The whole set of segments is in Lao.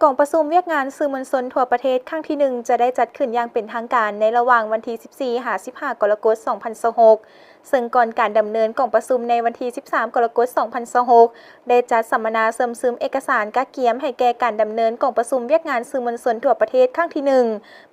ກອງປະຊຸມວຽກງານສື່ມວນຊົນທົ່ວປະເທດຄັ້ງທີໜຶ່ງ ຈະໄດ້ຈັດຂຶ້ນຢ່າງເປັນທາງການໃນລະຫວ່າງວັນທີສິບສີ່ຫາສິບຫ້າກໍລະກົດສອງພັນຊາວຫົກ ເຊິ່ງກ່ອນການດຳເນີນກອງປະຊຸມໃນວັນທີສິບສາມກໍລະກົດສອງພັນຊາວຫົກ ໄດ້ຈັດສຳມະນາເຊື່ອມຊຶມເອກະສານກະກຽມໃຫ້ແກ່ການດຳເນີນກອງປະຊຸມວຽກງານສື່ມວນຊົນທົ່ວປະເທດຄັ້ງທີໜຶ່ງ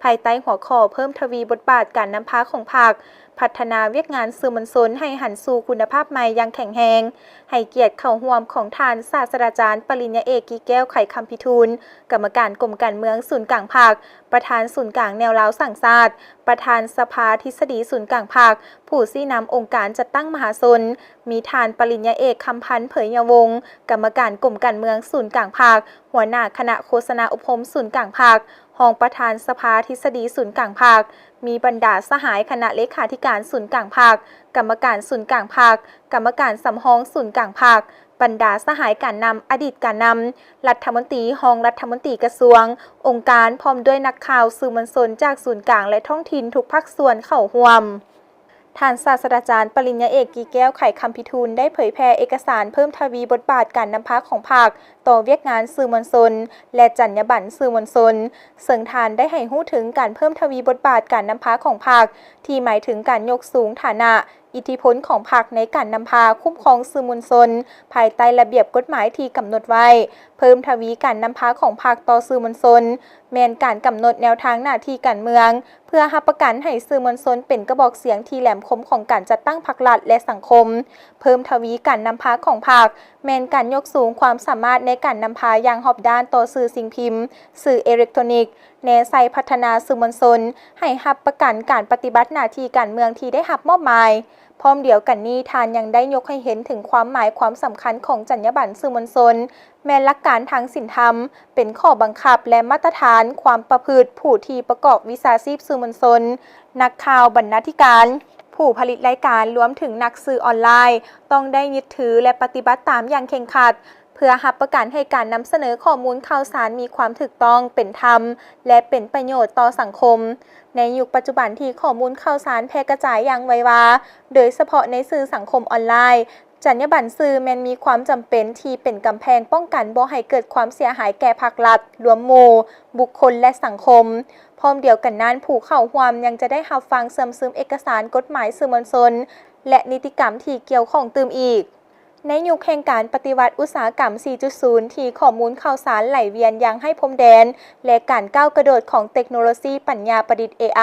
ພາຍໃຕ້ຫົວຂໍ້ເພີ່ມທະວີບົດບາດການນຳພາຂອງພັກ ພັດທະນາວຽກງານສື່ມວນຊົນໃຫ້ຫັນສູ່ຄຸນນະພາບໃໝ່ຢ່າງແຂງແຮງ, ໃຫ້ກຽດເຂົ້າຮ່ວມຂອງທ່ານ ສາດສະດາຈານ ປະລິນຍາເອກ ກິແກ້ວ ໄຂຄຳພິທູນ ກຳມະການກົມການເມືອງສູນກາງພັກ, ປະທານສູນກາງແນວລາວສ້າງຊາດ, ປະທານສະພາທິດສະດີສູນກາງພັກ, ຜູ້ຊີ້ນຳອົງການຈັດຕັ້ງມະຫາຊົນ, ມີທ່ານ ປະລິນຍາເອກ ຄຳພັນ ເຜີຍຍະວົງ ກຳມະການກົມການເມືອງສູນກາງພັກ, ຫົວໜ້າຄະນະໂຄສະນາອົບຮົມສູນກາງພັກ, ຮອງປະທານສະພາທິດສະດີສູນກາງພັກ, ມີບັນດາສະຫາຍຄະນະເລຂາທິການສູນກາງພັກ, ກຳມະການສູນກາງພັກ, ກຳມະການສຳຮອງສູນກາງພັກ, ບັນດາສະຫາຍການນຳ, ອະດີດການນຳ, ລັດຖະມົນຕີ, ຮອງລັດຖະມົນຕີກະຊວງ, ອົງການ, ພ້ອມດ້ວຍນັກຂ່າວ, ສື່ມວນຊົນຈາກສູນກາງ ແລະ ທ້ອງຖິ່ນທຸກພາກສ່ວນເຂົ້າຮ່ວມ. ທ່ານສາດສະດາຈານ ປະລິນຍາເອກ ກິແກ້ວ ໄຂຄຳພິທູນ ໄດ້ເຜີຍແຜ່ເອກະສານເພີ່ມທະວີບົດບາດການນຳພາຂອງພັກຕໍ່ວຽກງານສື່ມວນຊົນ ແລະ ຈັນຍາບັນສື່ມວນຊົນ, ເຊິ່ງທ່ານໄດ້ໃຫ້ຮູ້ເຖິງການເພີ່ມທະວີບົດບາດການນຳພາຂອງພັກ ທີ່ໝາຍເຖິງການຍົກສູງຖານະ, ອິດທິພົນຂອງພັກໃນການນຳພາຄຸ້ມຄອງສື່ມວນຊົນ ພາຍໃຕ້ລະບຽບກົດໝາຍທີ່ກຳນົດໄວ້, ເພີ່ມທະວີການນຳພາຂອງພັກຕໍ່ສື່ມວນຊົນ ແມ່ນການກຳນົດແນວທາງໜ້າທີ່ການເມືອງ ເພື່ອຮັບປະກັນໃຫ້ສື່ມວນຊົນເປັນກະບອກສຽງທີ່ແຫຼມຄົມຂອງການຈັດຕັ້ງພັກລັດ ແລະ ສັງຄົມ, ເພີ່ມທະວີການນຳພາຂອງພັກ ແມ່ນການຍົກສູງຄວາມສາມາດໃນການນຳພາຢ່າງຮອບດ້ານຕໍ່ສື່ສິ່ງພິມ, ສື່ເອເລັກໂທຣນິກ, ແນໃສ່ພັດທະນາສື່ມວນຊົນ ໃຫ້ຮັບປະກັນການປະຕິບັດໜ້າທີ່ການເມືອງທີ່ໄດ້ຮັບມອບໝາຍ. ພ້ອມດຽວກັນນີ້, ທ່ານຍັງໄດ້ຍົກໃຫ້ເຫັນເຖິງຄວາມໝາຍຄວາມສຳຄັນຂອງຈັນຍາບັນສື່ມວນຊົນ ແມ່ນຫຼັກການທາງສິນທຳ, ເປັນຂໍ້ບັງຄັບ ແລະ ມາດຕະຖານຄວາມປະພຶດຜູ້ທີ່ປະກອບວິຊາຊີບສື່ມວນຊົນ, ນັກຂ່າວ, ບັນນາທິການ, ຜູ້ຜະລິດລາຍການ, ລວມເຖິງນັກສື່ອອນລາຍ ຕ້ອງໄດ້ຍຶດຖື ແລະ ປະຕິບັດຕາມຢ່າງເຄັ່ງຄັດ ເພື່ອຮັບປະກັນໃຫ້ການນຳສະເໜີຂໍ້ມູນຂ່າວສານມີຄວາມຖືກຕ້ອງ, ເປັນທຳ ແລະ ເປັນປະໂຫຍດຕໍ່ສັງຄົມ. ໃນຍຸກປັດຈຸບັນທີ່ຂໍ້ມູນຂ່າວສານແຜ່ກະຈາຍຢ່າງໄວວາ, ໂດຍສະເພາະໃນສື່ສັງຄົມອອນລາຍ, ຈັນຍາບັນສື່ແມ່ນມີຄວາມຈຳເປັນທີ່ເປັນກຳແພງປ້ອງກັນບໍ່ໃຫ້ເກີດຄວາມເສຍຫາຍແກ່ພັກລັດ, ລວມໝູ່, ບຸກຄົນ ແລະ ສັງຄົມ. ພ້ອມດຽວກັນນັ້ນ, ຜູ້ເຂົ້າຮ່ວມຍັງຈະໄດ້ຮັບຟັງເຊື່ອມຊຶມເອກະສານກົດໝາຍສື່ມວນຊົນ ແລະ ນິຕິກຳທີ່ກ່ຽວຂ້ອງຕື່ມອີກ. ໃນຍຸກແຫ່ງການປະຕິວັດອຸດສາຫະກຳ ສີ່ຈຸດສູນ ທີ່ຂໍ້ມູນຂ່າວສານໄຫຼວຽນຢ່າງໄຮ້ພົມແດນ ແລະ ການກ້າວກະໂດດຂອງເຕັກໂນໂລຊີປັນຍາປະດິດ ເອໄອ,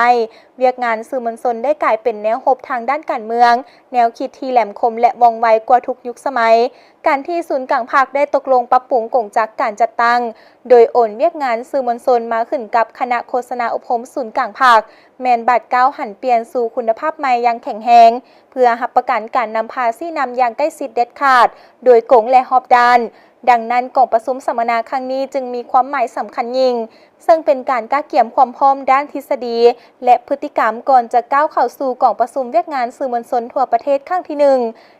ວຽກງານສື່ມວນຊົນໄດ້ກາຍເປັນແນວຮົບທາງດ້ານການເມືອງ, ແນວຄິດທີ່ແຫຼມຄົມ ແລະ ວ່ອງໄວກວ່າທຸກຍຸກສະໄໝ. ການທີ່ສູນກາງພັກໄດ້ຕົກລົງປັບປຸງກົງຈັກການຈັດຕັ້ງ, ໂດຍໂອນວຽກງານສື່ມວນຊົນມາຂຶ້ນກັບຄະນະໂຄສະນາອົບຮົມສູນກາງພັກ, ແມ່ນບາດກ້າວຫັນປ່ຽນສູ່ຄຸນນະພາບໃໝ່ຢ່າງແຂງແຮງ, ເພື່ອຮັບປະກັນການນຳພາຊີ້ນຳຢ່າງໃກ້ຊິດເດັດຂາດ, ໂດຍກົງ ແລະ ຮອບດ້ານ. ດັ່ງນັ້ນ, ກອງປະຊຸມສຳມະນາຄັ້ງນີ້ຈຶ່ງມີຄວາມໝາຍສຳຄັນຍິ່ງ, ເຊິ່ງເປັນການກະກຽມຄວາມພ້ອມດ້ານທິດສະດີ ແລະ ພຶດຕິກຳກ່ອນຈະກ້າວເຂົ້າສູ່ກອງປະຊຸມວຽກງານສື່ມວນຊົນທົ່ວປະເທດຄັ້ງທີໜຶ່ງ.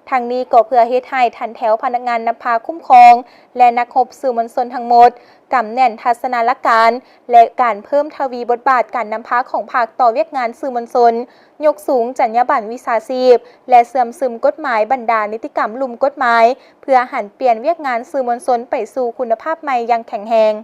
ທັງນີ້ກໍເພື່ອເຮັດໃຫ້ຖັນແຖວພະນັກງານນຳພາຄຸ້ມຄອງ ແລະ ນັກຮົບສື່ມວນຊົນທັງໝົດ ກຳແໜ້ນທັດສະນະຫຼັກການ ແລະ ການເພີ່ມທະວີບົດບາດການນຳພາຂອງພັກຕໍ່ວຽກງານສື່ມວນຊົນ, ຍົກສູງຈັນຍາບັນວິຊາຊີບ ແລະ ເຊື່ອມຊຶມກົດໝາຍບັນດານິຕິກຳລຸ່ມກົດໝາຍ ເພື່ອຫັນປ່ຽນວຽກງານສື່ມວນຊົນໄປສູ່ຄຸນນະພາບໃໝ່ຢ່າງແຂງແຮງ.